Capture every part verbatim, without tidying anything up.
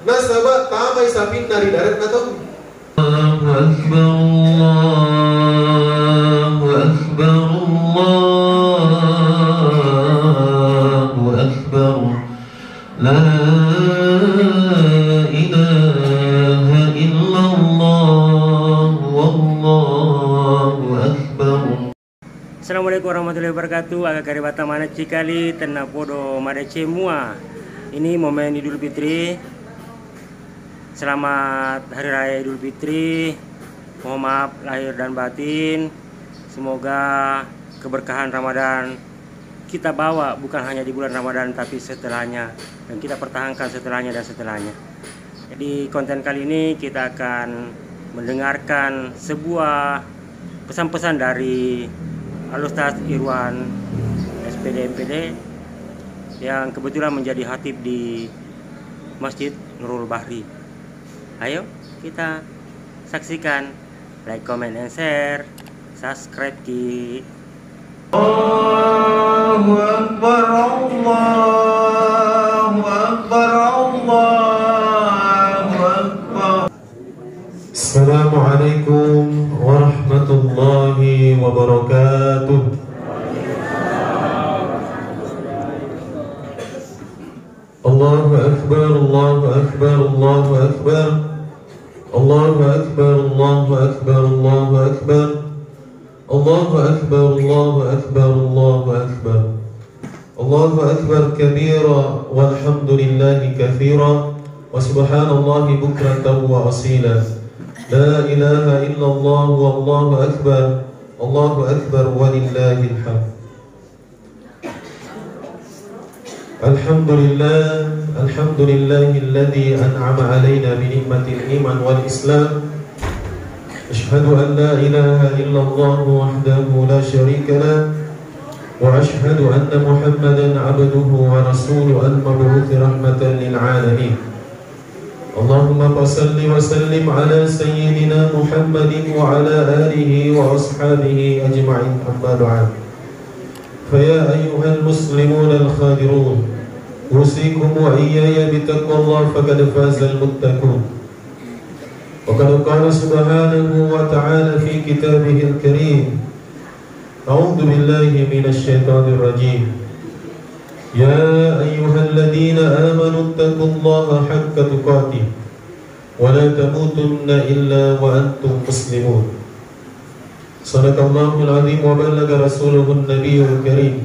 Nasaba tamai sapinna ri dare'na tau. Allahu Akbar, Allahu Akbar, Allahu Akbar. La ilaha illallah, wallahu akbar. Assalamualaikum warahmatullahi wabarakatuh. Aga karibata manecci kali tenna podo madeceng mua. Ini momen Idul Fitri. Selamat Hari Raya Idul Fitri. Mohon maaf lahir dan batin. Semoga keberkahan Ramadan kita bawa bukan hanya di bulan Ramadan tapi setelahnya, dan kita pertahankan setelahnya dan setelahnya. Jadi konten kali ini kita akan mendengarkan sebuah pesan-pesan dari Al Ustaz Irwan, S P D, M P D, yang kebetulan menjadi khatib di Masjid Nurul Bahri. Ayo kita saksikan, like, comment, and share, subscribe ki. Allahu Akbar, Allahu Akbar, Allahu Akbar. Assalamualaikum warahmatullahi wabarakatuh. Allahu Akbar, Allahu Akbar, Allahu Akbar. Allahu Akbar, Allahu Akbar, Allahu Akbar. Allahu Akbar, Allahu Akbar, Allahu Akbar. Allahu Akbar kabira, walhamdulillahi katsira, wa subhanallahi bukratan wa asila. La ilaha illallah, wallahu akbar. Allahu Akbar, walillahil hamd. الحمد لله، الحمد لله الذي أنعم علينا بنعمة الإيمان والإسلام. أشهد أن لا إله إلا الله وحده لا شريك له، وأشهد أن محمدا عبده ورسوله المبعوث رحمة للعالمين. اللهم فصل وسلم على سيدنا محمد وعلى آله وأصحابه أجمعين، أما بعد. فيا أيها المسلمون الحاضرون، أوصيكم وإياي بتقوى الله، فقد فاز المتقون. وقد قال سبحانه وتعالى في كتابه الكريم، أعوذ بالله من الشيطان الرجيم. يا أيها الذين آمنوا اتقوا الله حق تقاته ولا تموتن إلا وأنتم مسلمون. صدق الله العظيم وبلغ رسوله النبي الكريم،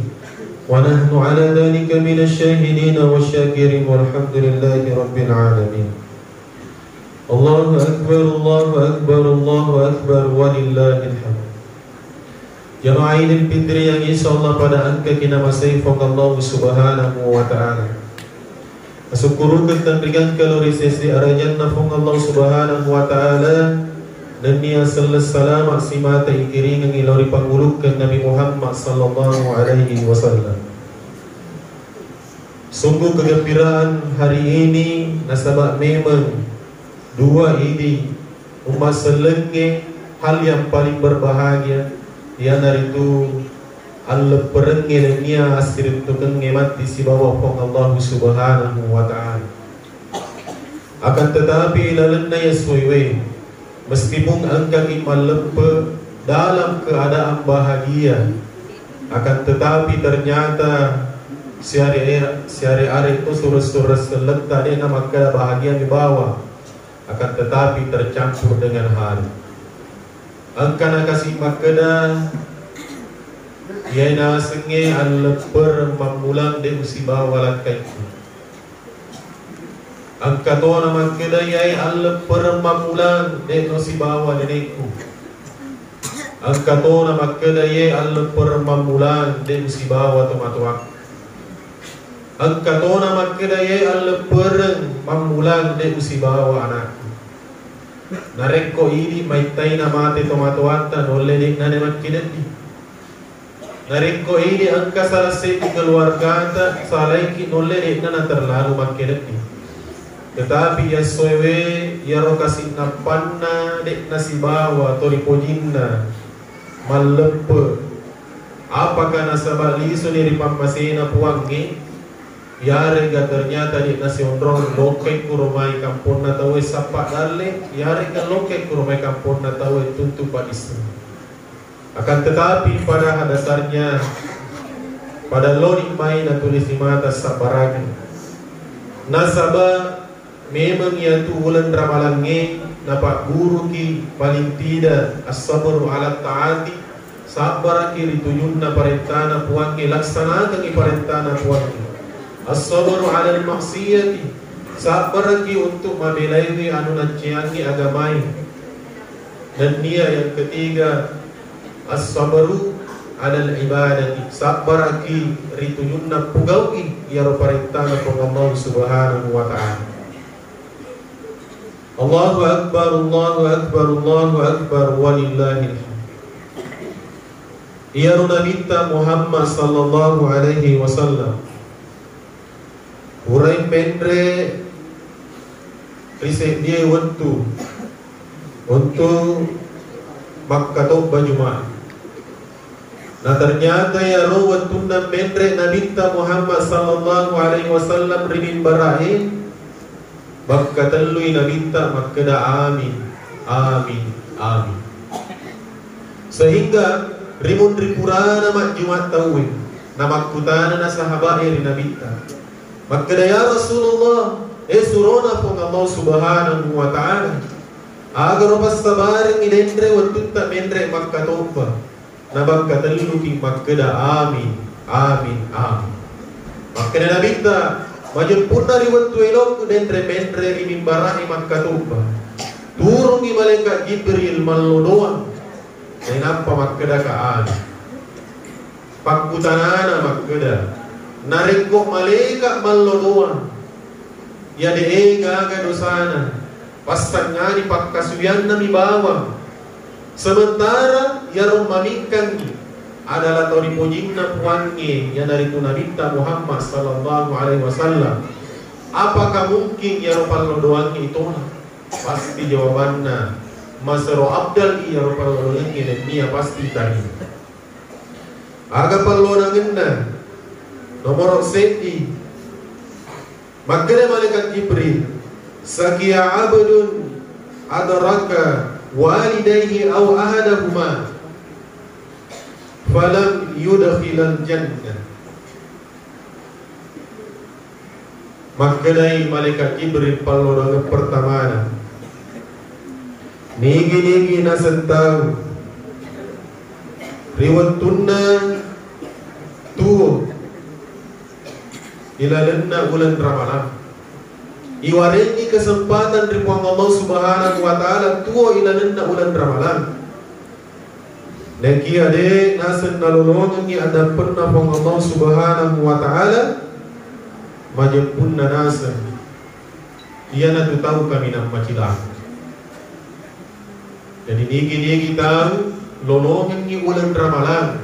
ونحن على ذلك من الشاهدين والشاكرين، والحمد لله رب العالمين. Allahu Akbar, Allahu Akbar, Allahu Akbar, walillahil hamd. Jamaah Idul Fitri yang insyaallah pada engkaki namasei Puang Allah Subhanahu wa Ta'ala. Asukkurukeng tenrigangka lao ri sese arajanna Puang Allah Subhanahu wa Ta'ala, nennia selleng salama simata ikiringengngi lao ri pangulukkeng Nabi Muhammad sallallahu alaihi wasallam. Sungguh kegembiraan hari ini, nasaba memang dua idi umma sellengnge, hal yang paling berbahagia iyanaritu allepperengnge nennia assirittukengnge matti sibawa Puang Allahu Subhanahu wa Ta'ala. Akan tetapi, ilalenna yessoewe, meskipun engkaki malleppe dalam keadaan bahagia, akan tetapi ternyata siare-, siare-are to sureng-sureng selletta de'na makkeda bahagia mi bawang, akan tetapi tercampur dengan haru. Engka nakasi makkeda, iyae nasengnge alleppereng mammulang de usibawa lakkaikku. Engka tona makkeda, iyae alleppereng mammulang de'no sibawa nenekku. Engka tona makkeda, iyae alleppereng mammulang de usibawa tomatoakku. Engka tona makkeda, iyae alleppereng mammulang de usibawa anakku. Narekko idi maittai namate tomatoatta, nulle de'na namakkededdi. Narekko idi engka salah seddi keluargata salaiki, nulle de'na naterlalu makkededdi. Tetapi yassoewe, iyaro kasinnappanna de'na sibawa to ripojinna malleppe. Apakah nasaba lisuni ri pammasena Puangnge? Yarega ternyata de' nasionrong, lokkai kuro mai kamponna tauwe sappa dalle, yarega lokkai kuro mai kamponna tauwe tuntu padisseng. Akan tetapi pada dasarnya, pada loni mai natulisi mata sabbaraki. Nasaba memang iyatu uleng ramalangnge napagguruki paling tidak as-sabru ala taati, sabbaraki ri tujunna parentana Puangnge, laksanakangngi parentana Puangnge. As-sabru alal maksiyati, sabbaraki untuk mabelaiwi anu nacceangngi agamae. Dan nia yang ketiga, as-sabru alal ibadati, sabbaraki ri tujunna pugau'i iyaro parentana Puang Allah Subhanahu wa Ta'ala. Allahu Akbar, Allahu Akbar, Allahu Akbar, walillahil hamd. Iyaro Nabitta Muhammad sallallahu alaihi wasallam, purai menre ri seddie wettu untu makkatobba Jumat. Na ternyata iyaro wettunna menre Nabitta Muhammad sallallahu alaihi wasallam ri mimbara'e, makkatellui Nabitta makkeda, "Amin, amin, amin." Sehingga rimunri purana majjumat tauwe, namakkutana na sahaba'e ri Nabitta, makkeda, "Ya Rasulullah, eh surona Puang Allah Subhanahu wa Ta'ala, agaro passabarengngi denre wettutta menre makkatobba?" Namakkatelluki makkeda, "Amin, amin, amin." Makkeda Nabitta, "Majeppunna ri wettu elokku denre menre ri mimbara'e makkatobba, turungngi malaikat Jibril mallodoang, nainappa makkedaka amin." Pakkutanana makkeda, "Narekko malaikat mallodoang, iya de'e gaga dosana, passangngani pakkasuwianna mi bawang. Sementara iyaro mamingkangngi adalah tau ripojinna Puangnge, iyanaritu Nabitta Muhammad sallallahu alaihi wasallam. Apakah mungkin iyaro pallodoangnge itolak?" Pasti jawabanna, masero afdal iyaro pallodoangnge nennia pasti tarima. Aga pallonangenna? Nomoro seddi, makkeda malaikat Jibril, "Sakia abdun adraka walidaihi au ahadahuma falam yudkhilal jannah." Makkedai malaikat Jibril pallodongeng pertamana, "Nigi-nigi naseng tau ri wettunna tuo ilalenna uleng Ramalang, iwarengngi kesempatan ri Puang Allah Subhanahu wa Ta'ala tuo ilalenna uleng Ramalang, naekiya de' naseng nalolongengngi addampenna Puang Allah Subhanahu wa Ta'ala, majeppunna naseng iyanatu tau kaminang macilaka." Jadi nigi-nigi tau lolongengngi uleng Ramalang,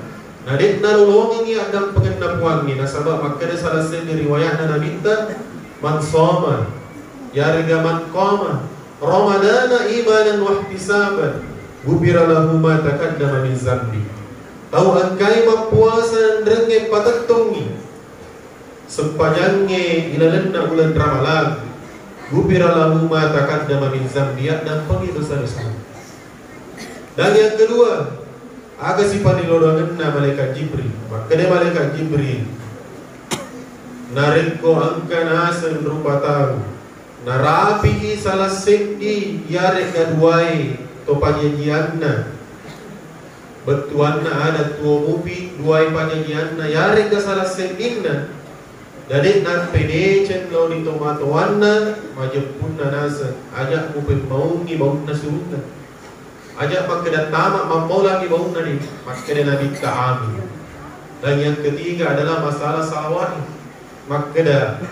na de' nalolongengngi addampengenna Puangnge, nasaba makkeda salah seddi riwayatna Nabitta, "Man shoma," yarega "man qama Ramadana imanan wahtisaban, ghufira lahu ma taqaddama min zambi." Tau engkai mappuasa enrengnge patettongngi sempajangnge ilalenna uleng Ramalang, ghufira lahu ma taqaddama min zambi, yaddampengi dosa-dosa. Dan yang kedua, aga sipanilodongenna malaikat Jibril? Makkeda malaikat Jibril, narekko engka naseng rupa tau narapi'i salah seddi iyaregga duae to pajajianna, bettuanna ada tuo mupi duae pajajianna, iyaregga salah seddinna, na de' nappedeceng lao ri tomatoanna, majeppunna naseng aja' mupemmaungngi baunna surunna. Aja' makkeda tama mammaulangngi baunna ni, makkeda Nabitta amin. Dan yang ketiga adalah masalah salawat. Makkeda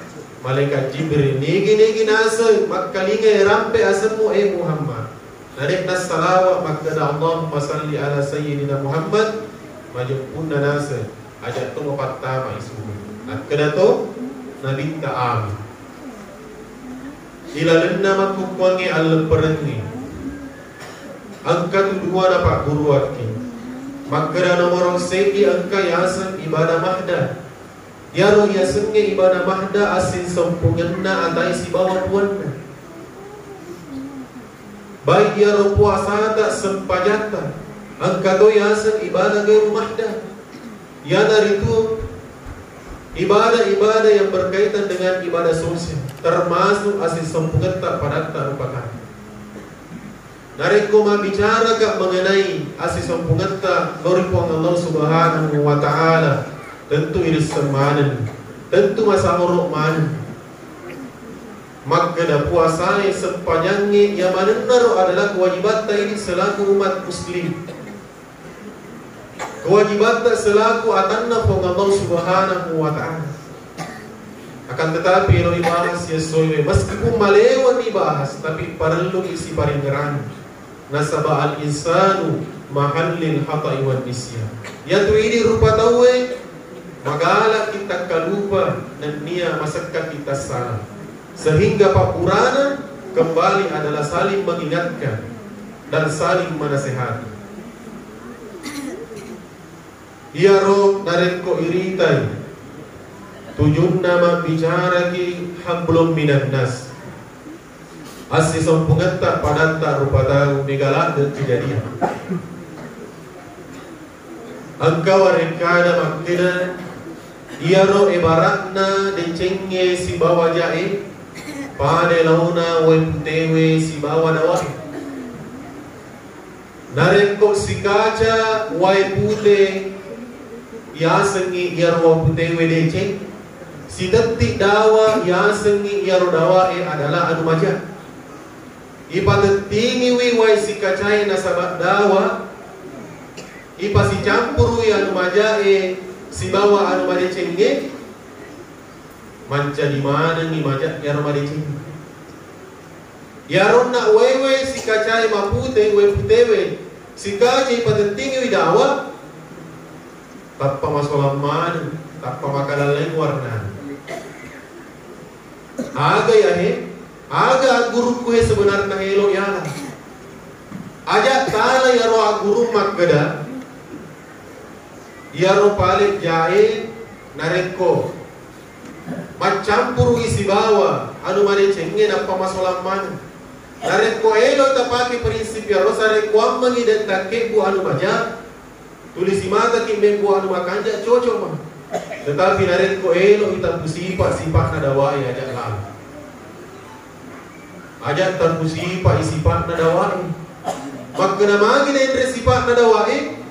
malaikat Jibril, "Nigi-nigi naseng makkalingai rampe asemmu, eh Muhammad, na de' nassalawat makkeda Allahumma salli ala sayyidina Muhammad, majeppunna naseng aja' to mapattama isu." Nakkeda to Nabitta amin. Ilalenna makkukkuangnge allepperengnge, engka tu dua napagguruakki. Makkeda nomoro seddi engka yaseng ibadah mahdah. Iyaro yasengnge ibadah mahda, assisompungenna atae sibawa puanna. Baik iyaro puasata, sempajatta, engka to yaseng ibadah gairu mahda. Iyanaritu ibadah-ibadah yang berkaitan dengan ibadah sosial, termasuk assisompungetta padatta rupa tau. Narekko mabbicaraka mengenai assisompungetta lao ri Puang Allah Subhanahu wa Ta'ala, tentu irisseng maneng, tentu masahoro maneng. Makkeda puasae, sempajangnge, iya manennaro adalah kewajibatta idi selaku umat muslim. Kewajibatta selaku atanna Puang Allah Subhanahu wa Ta'ala. Akan tetapi, ero ibahas ya soiwe, meskipun malewa ni bahas, tapi parellu isi paringerang. Nasaba al-insanu mahallil khata'i wan nisyan. Iyatu idi rupa tauwe, magalaki takkalupa nennia masekkaki tassala. Sehingga papurana kembali adalah saling mengingatkan dan saling menasehati. Iyaro narekko iritai, tujunna mabbicaraki hablum minan nas. Assisompungetta padatta rupa tau, mega ladde kejadian. Engka warekkada makkeda, iyaro ebaratna decengnge sibawa jae, pada laona wae putewe sibawa dawae. Narekko sikaca wae pute, yasengngi iyaro wae putewe deceng, sitetti dawa, yasengngi iyaro dawae adalah anu maja. Ipatettingiwi wae sikacae nasaba dawa, ipasicampurui anu majae sibawa anu madecengnge, mancaji manengngi maja iyaro madecengnge. Iyaronna waewe sikacae mapute, wae putewe sikaca ipatettingiwi dawa, tappa masolang maneng, tappa makalalleng warnana. Aga yahe? Aga aggurukku he sebenarna elo yala? Aja tala iyaro aggurung makkeda, iyaro pale jae narekko maccampurui sibawa anu madecengnge nappa masolang maneng. Narekko elo tapake prinsip iyaro, sarekkuammengngi de takkebbu anu maja, tulisi mataki mebbu anu makanja, cocok ma. Tetapi narekko elo itabbu sipa, sipa'na dawae aja lalo. Aja tabbu sipa i sipa'na dawae. Makkeda magi denre sipa'na dawae?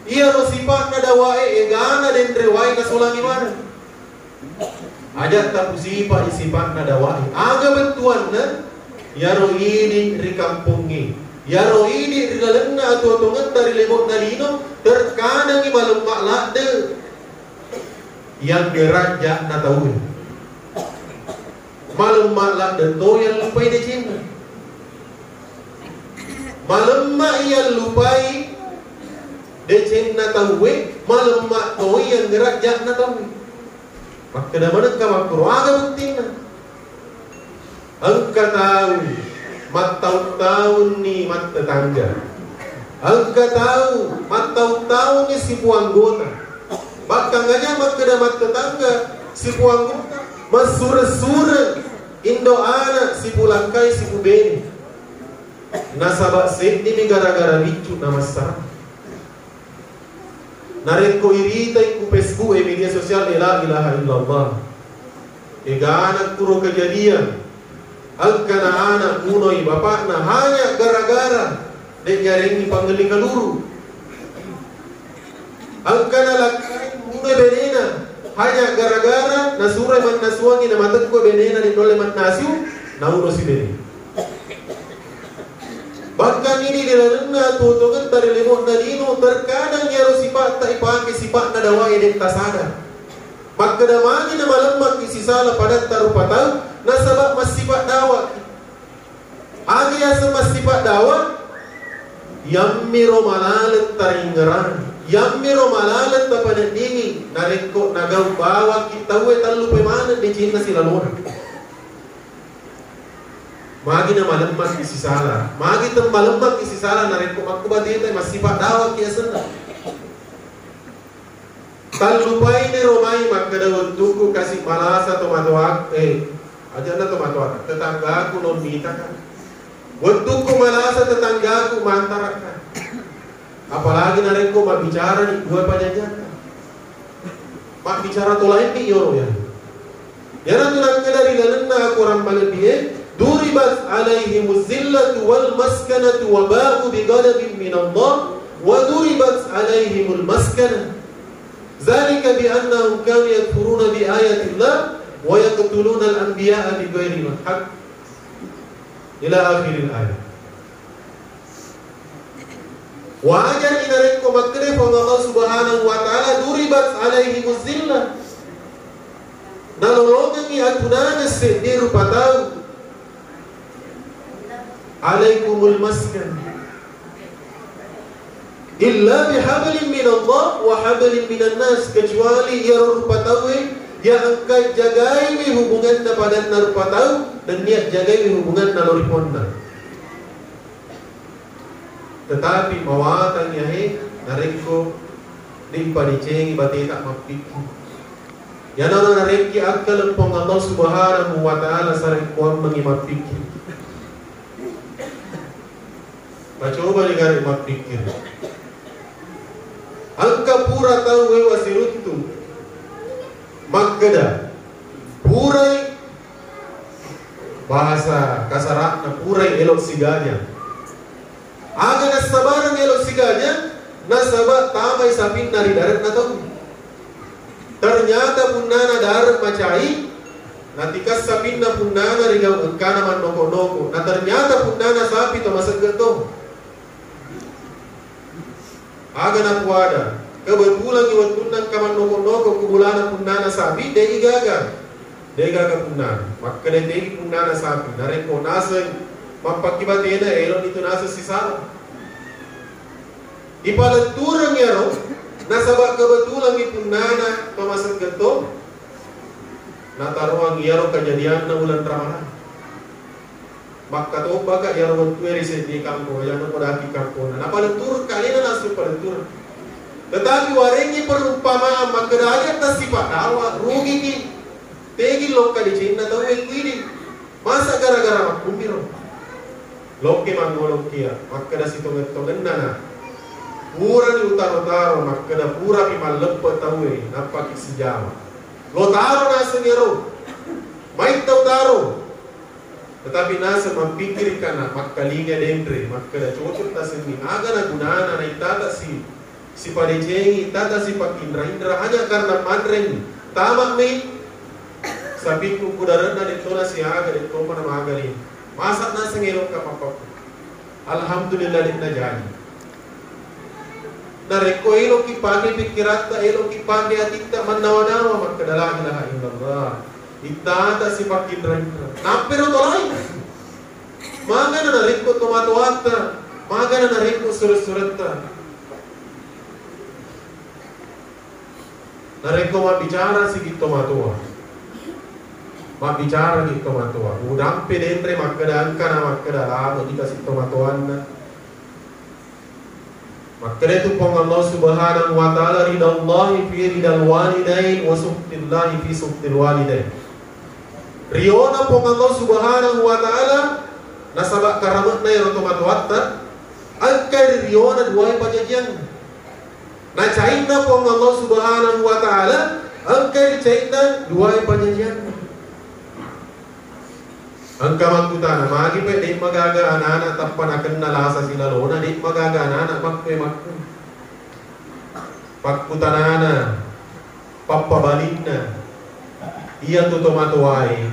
Iyaro sipa'na dawae egana denre wae nasolangi maneng. Aja tapusipa'i sipa'na dawae. Aga bettuanna? Iyaro idi ri kampongnge, iyaro idi ri lalenna atuo-tuongetta ri lebo'na lino, terkadangi malemma ladde yang gerajja'na tauwe. Malemma ladde to yang lupai decenna. Malemma yang lupai decenna tauwe, malemma to yang gerajja'na tauwe. Makkeda manengka makkuro, aga buttinna? Engka tau mattaung-taunni mattetangga. Engka tau mattaung-taunni sipuanggota. Bahkan aja makkeda mattetangga, sipuanggota, massure-sure indo ana sipulakkai sipubene. Nasaba seddimi gara-gara biccu namassarang. Narekko iritai ku Facebook e, media sosial e, la ilaha illallah. Egana kuro kejadian. Engkana anak munoi bapakna hanya gara-gara de' yarengngi pangelli kaluru. Engkana lakkai munoi benena hanya gara-gara nasuroi mannasuangngi, namatekko benena de' nulle mannasiu, naurosi bene. Bahkan idi di lalenna tuo-tuongetta ri lebo'na lino, terkadang iyaro sipa'ta ipake sipa'na dawae de' tasadar. Makkeda magi na malemmaki sisala padatta rupa tau, nasaba massipa dawaki. Aga yaseng massipa dawa? Yammiro malaleng taringngerang, yammiro malaleng tapaneddingi, narekko nagau bawaki tauwe tallupai maneng decenna silalona. Magi na malemmaki sisala? Magi temmalemmaki sisala narekko makkubatitai massipa dawaki asenna? Tallupaini ro mai makkeda, wettukku kasi malasa tomatoa, eh, ajanna tomatoa, tetanggaku non mitaka. Wettukku malasa tetanggaku mantaraka. Apalagi narekko mabbicara ni dua pajajiakka. Mabbicara to lainni iyoro ya. Iyanatu nakkeda ri lalenna akorang malebbi'e, "Duribat alaihimuz zillatu wal maskanatu wa ba'u bi ghadabin minallah wa duribat alaihimul maskanah. Zalika bi annahum kanu yakfuruna bi ayatillah wa yaqtulunal anbiya'a bi ghairil haq." Ila akhiril ayat. Wajar narekko makkeda Puang Allah Subhanahu wa Ta'ala, "Duribat alaihimuz zillah." Nalolongengngi atunana seddi rupa tau. "Alaikumul maskan." "Illa bihablin minallah wa hablin minan nas," kecuali iyaro rupa tauwe, ya engka jagaiwi hubunganna padanna rupa tau, nennia jagaiwi hubunganna lao ri Puanna. Tetapi mawatang yahe narekko dipadecengi bateta mappikkiri. Yanaro narekki akkaleng Puang Allah Subhanahu wa Ta'ala sarekkuammengngi mappikkiri. Pacoba ni gare mappikkiri. Engka pura tau wewa siruntu makkeda, purai, bahasa kasara'na, purai elo sigaja. Aga nassabareng elo sigaja? Nasaba tamai sapinna ri dare'na tau. Ternyata punnana dare macai, natikassa sapinna punnana ri gau engkana mannoko-noko. Na ternyata punnana sapi to masegge to. Aga napuada, kebetulan i wettunna engka mannoko-noko ku bolana punnana sapi, de' igaga. De' igaga punnana. Makkeda tegi punnana sapi, narekko naseng mappakki batena, eloni tu naseng sisala. Ipalettureng iyaro, nasaba kebetulan i punnana to masegge to, nataroang iyaro kejadianna uleng Ramalang. Makkatobaka iyaro wettue ri seddi kampong, iyaro podaki kampongna. Napalettureng kalena langsung palettureng. Tetapi warengngi perumpamaan makkeda aja tasipa dawa, rugiki. Tegi lokka decenna tauwe kuidi. Masa gara-gara makkumbiro? Lokke mangolokkia, makkeda sitongeng-tongenna na. Purani utaro-taro, makkeda purapi malleppe tauwe, nappaki sijama. Lo taro naseng ero. Maitta utaro. Tetapi naseng mappikkirikka na makkalinga denre, makkeda cocok tasenni. Aga na gunana naitata si, sipadecengi, tata sipakinra-inra hanya karena manreni. Tama mi sapikku kudarenna dettona siaga, dettoma na magari. Masa naseng elokka mappakku. Alhamdulillah, de'na jadi. Narekko eloki pake pikkiratta, eloki pake atitta mannawa-nawa makkeda la ilaha illallah, ittata sipakkinra-inra. Nappero to lain. Magana narekko tomatoatta, magana narekko sure-suretta. Narekko mabbicara sigi tomatoa, mabbicara gi tomatoa, udampe denre makkeda engka na makkeda lama dikasi tomatoanna. Makkeda tu Puang Allah Subhanahu wa Ta'ala, "Ridallahi fi ridal walidain wa sukhtillahi fi sukhtil walidain." Riona Puang Allah Subhanahu wa Ta'ala nasaba karame'na ero tomatoatta, engka ri riona duae pajajianna. Nacainna Puang Allah Subhanahu wa Ta'ala, engka ri cainna duae pajajianna. Engka makkutana, magi pe de' magaga anana tappa nakenna lasa silalona, de' magaga anana makkue-makkue. Pakkutanana, pappabalinna, iyatu tomatoae,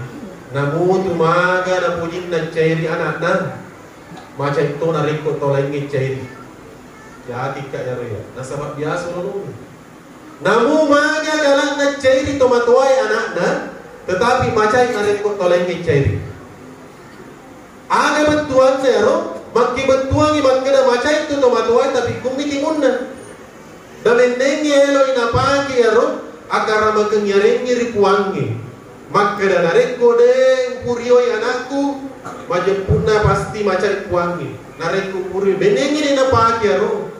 namutu maga napojinna cairi anakna, macai to narekko to laingnge cairi. Yatikka iyaro iya, nasaba biasa lolongngi. Namu maga galakna cairi tomatoae anakna, tetapi macai narekko to laingnge cairi. Aga bettuanna ero? Makkibettuangngi makkeda macai tu tomatoae, tapi kummi timunna. Namennengngi eloi napake ero, akaramakeng yarengngi ri Puangnge. Makkeda narekko de purioi anakku, majeppunna pasti macai Puangnge. Narekko purioi, mennengngi de napake ero.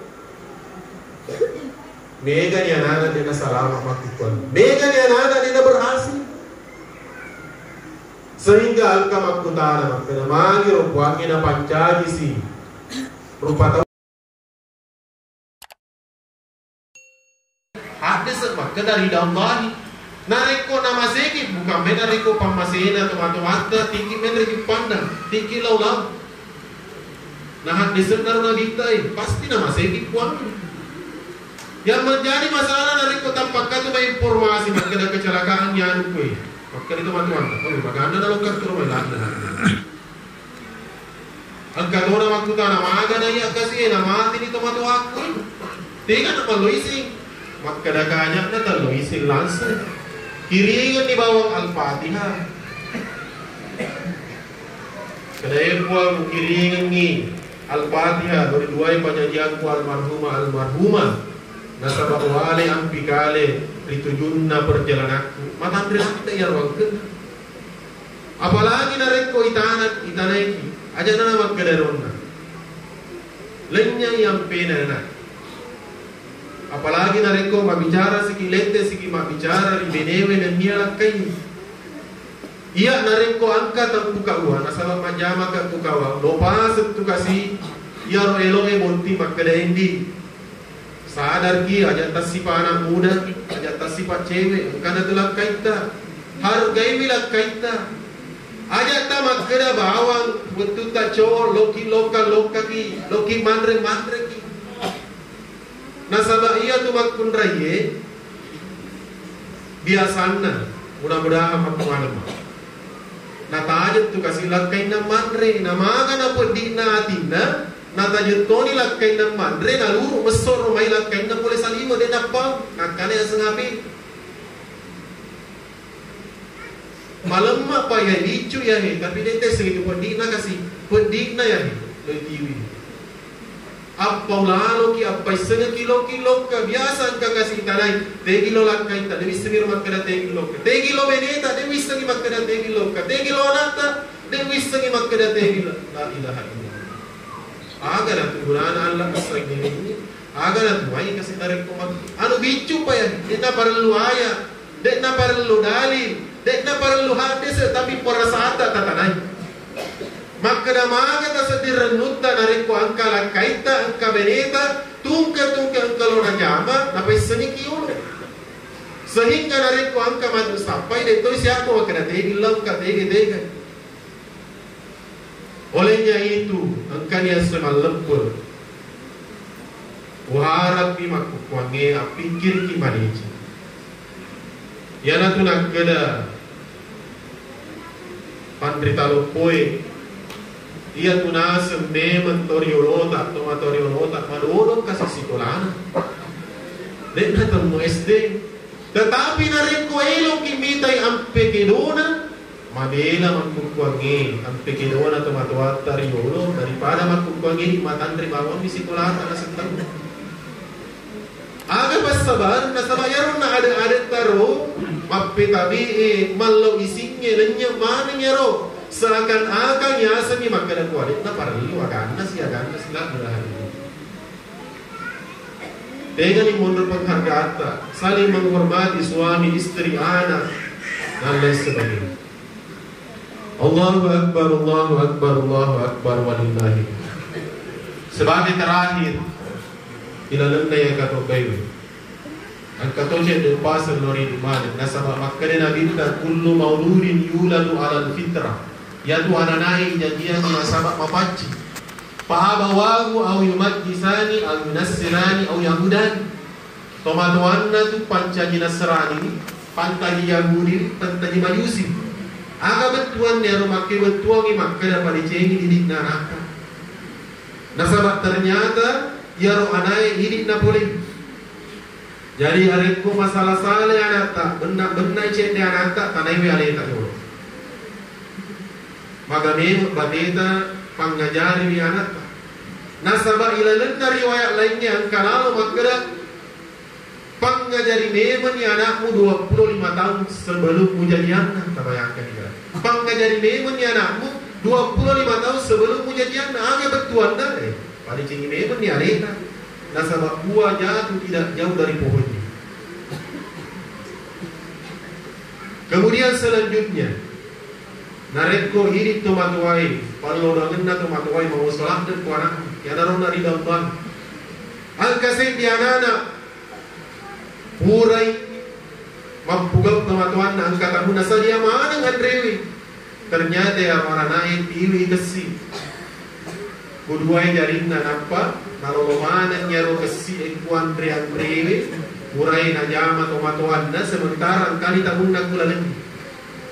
Megani anak-anak dena salama makkukkuang. Megani anak-anak dena berhasil. Sehingga engka makkutana makkeda, magi ro Puangnge napancaji si rupa tau. Haddese makkeda ridha Allahi. Narekko namaseki, bukan me narekko pammasena tomatoatta, tiki menre juppanna, tiki lau-lau. Nah, haddese naro nabitta, eh, pasti namaseki Puang. Yang menjadi masalah narekko tappakka tu mai informasi makkeda kecelakaan anu kue. Makkeda tomatoatta, oh, magana nalokka tu mai lagi. Engka tona makkutana, magana iya kasi e, namatini tomatoakku. Tega namallo ising. Makkeda kanyakna tallo ising langsung. Kiringenni bawang Al-Fatihah. Kedae Puang, kiringenni Al-Fatihah, beri duai pajajianku almarhumah, almarhumah. Nasaba wale ampi kale ritujunna perjalananku. Matanre latte iya ruangkenna. Apalagi narekko itana, itanaiki, aja na makkeda ronna. Lennyai ampena na. Apalagi narekko mabbicara siki, lette siki mabbicara ri benewe nennia lakkai. Iya narekko engka tempuka uwa, nasaba majjama ka tu kawa, lo paseng tu kasi, iyaro eloe botti makkeda endi. Sadarki, aja tassipa anak muda, aja tassipa cewek, engkana tu lakkaitta. Hargaiwi lakkaitta. Aja ta makkeda bawang, wettutta cowok, loki lokka-lokkaki, loki manre-manreki. Nasaba iya tu makkunraie, biasanna, mudah-mudahan makkumaneng. Natajeng tu kasi lakkainna manre, namaga napeddi'na atinna, natajeng toni lakkainna manre, naluru messoro mai lakkainna pole saliwe, de nappa, nakkana yaseng api. Malemma pa iya biccu iya he, tapi de tessengi tu peddi'na kasi, peddi'na iya he, lo tiwi. Appa ulaloki, appa issengeki loki lokka, biasa engka kasi tanai, tegi lo lakkaitta, de wissengi ro makkeda tegi lokka, tegi lo beneta, de wissengi makkeda tegi lokka, tegi lo anatta, de wissengi makkeda tegi lo-, la ilaha illallah. Aga na tu gunana Allah assengi ini, aga na tu mai kasi narekko mak-, anu biccu pa iya, de naparellu aya, de naparellu dalil, de naparellu haddese, tapi perasaanta tatanai. Makkeda maga tasedding rennutta narekko engka lakkaitta, engka beneta, tungke-tungke engka lo najama, napaissengiki yolo. Sehingga narekko engka matu sappai, de toi siappo makkeda tegi lo engka tege-tege. Olehnya itu, engkani esso malleppe. Uharappi makkukkuangnge appikkiriki madeceng. Iyanatu nakkeda panrita loppoe, iyatu naseng memeng to riolota, tomatoa riolota, madodong kasi sikolana. De'na temmu S D. Tetapi narekko eloki mitai ampe kedona, mabela makkukkuangnge, ampe kedona tomatoatta riolo, daripada makkukkuangnge matanre bawammi sikolata naseng tau. Aga passabarenna, nasaba iyaro na ade-adetta ro, mappetabi'e, mallo isingnge, lenynye maneng iyaro, seakan-akan yasengngi makkeda ku ade'na parellu aganna si, aganna si, la ilaha illallah. Tegani monro penghargaatta, saling menghormati suami, istri, anak, dan lain sebagainya. Allahu Akbar, Allahu Akbar, Allahu Akbar, walillahi. Sebagai terakhir, ilalenna ya kato kaiwe. Engka to cedde paseng lori di mane, nasaba makkeda Nabitta, kullu mauludin yuladu alal fitrah. Yatu ananae ijajiangi nasaba mapaccing. Fa abawahu au yumajjisani au yunassirani au yahudani. Tomatoanna tu pancaji Nasrani, pantaji Yahudi, pantaji Majusi. Aga bettuanna ero makke bettuangi makkeda padecengi didi'na anakta. Nasaba ternyata iyaro anae idi'na pole. Jadi arekko masala-sala anatta, benna-bennai cedde anatta, tanaiwi aleta jolo. Maga memeng bateta pangajariwi anatta. Nasaba ilalenna riwayat laingnge engka lalo makkeda, pangajari memenni anakmu dua puluh lima tahun sebelum mujadianna. Tabayangkan, pangajari memenni anakmu dua puluh lima tahun sebelum mujadianna. Aga bettuanna? Eh, padecengi memenni aleta. Nasaba buah jatuh tidak jauh dari pohonnya. Kemudian selanjutnya, narekko idi tomatoae, pallodangenna tomatoae, mau salat dan kuana, yanaro na ridha Allah. Engka seddi anana, purai mappugau tomatoanna, engka tamunna sadia maneng anrewe. Ternyata ya maranae tiwi kessi. Kuduai jarinna nappa nalolo maneng iyaro kessi e kuanre-anrewe, purai najama tomatoanna sementara engkani tamunna kulalengngi.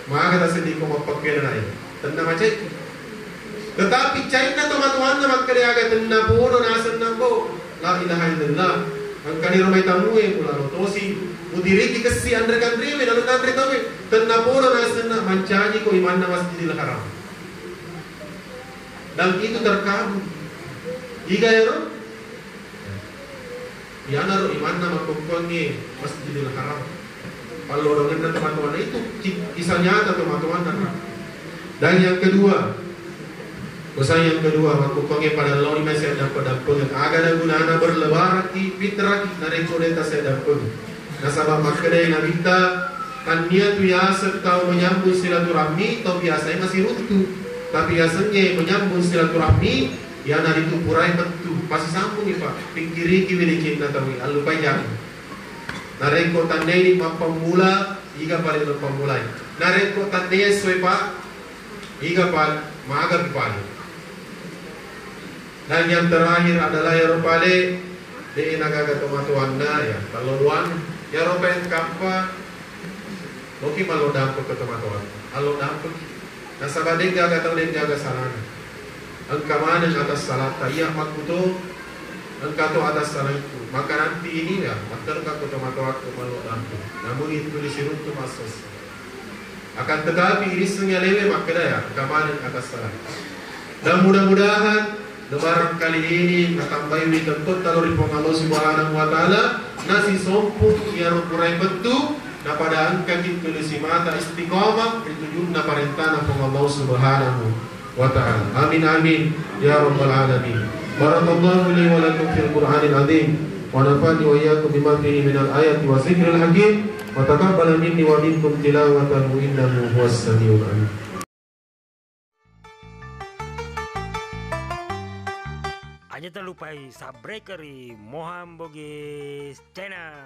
Maga tasedding ko mappakkuya nanae. Tenna macai. Tetapi cainna tomatoanna makkeda aga tenna podo nasenna bo. La ilaha illallah. Engkani ro mai tamue mulalo tosi. Mutiriki kessi anre-kanrewe lalu nanre taue. Tenna podo nasenna mancaji ko imanna Masjidil Haram. Dan itu terkabul. Iga ero? Iyanaro imanna makkukkuangnge Masjidil Haram. Pallodongenna tomatoanna itu ki-, kisah nyata tomatoanna. Dan yang kedua, pesan yang kedua, makkukkuangnge pada laoni mai seddappe-dappengeng. Aga ada gunana berlebaran ki, fitrah ki, narekko deta seddappengeng. Nasaba makkedai Nabitta, tannia tu yaseng tau menyambung silaturahmi, tau biasai masih runtu. Tapi yasengnge menyambung silaturahmi, iyanaritu purai mettu. Pasisambungi, Pak. Pikkiriki wedekinna taui, allupai jami. Narekko tanneini mappammula, iga pale mappamulai. Narekko tanne essoe, Pak, iga pale, maga pi pale. Dan yang terakhir adalah iyaro pale, de nagaga tomatoanna, ya, tallodoan. Iyaro paeng kappa, loki mallo dampe ke tomatoan. Allo dampe. Nasaba de gaga tau de gaga salana. Engka maneng atas salatta, iya makkuto, engka to atas salaiku. Maka nanti ini, ya, matterka ko tomatoakku mallo dampe. Namun itu disiruntu massos. Akan tetapi, irissengngi alewe makkeda, ya, engka maneng atas salah. Dan mudah-mudahan lebaran kali ini natambaiwi tentotta lao ri Puang Allah Subhanahu wa Ta'ala, nasisompung iyaro purai mettu, napada engkaki tuli simata istiqamah ri tujunna parentana Puang Allah Subhanahu wa Ta'ala. Amin, amin, ya rabbal alamin. Barakallahu li wa lakum fil Qur'anil azim. Wa nafa'ni wa iyyakum bima fihi minal ayati wa zikril hakim. Wa taqabbala minni wa minkum tilawatahu innahu huwas samiul alim. Aja talupai subscribe ri Moham Bugis Channel.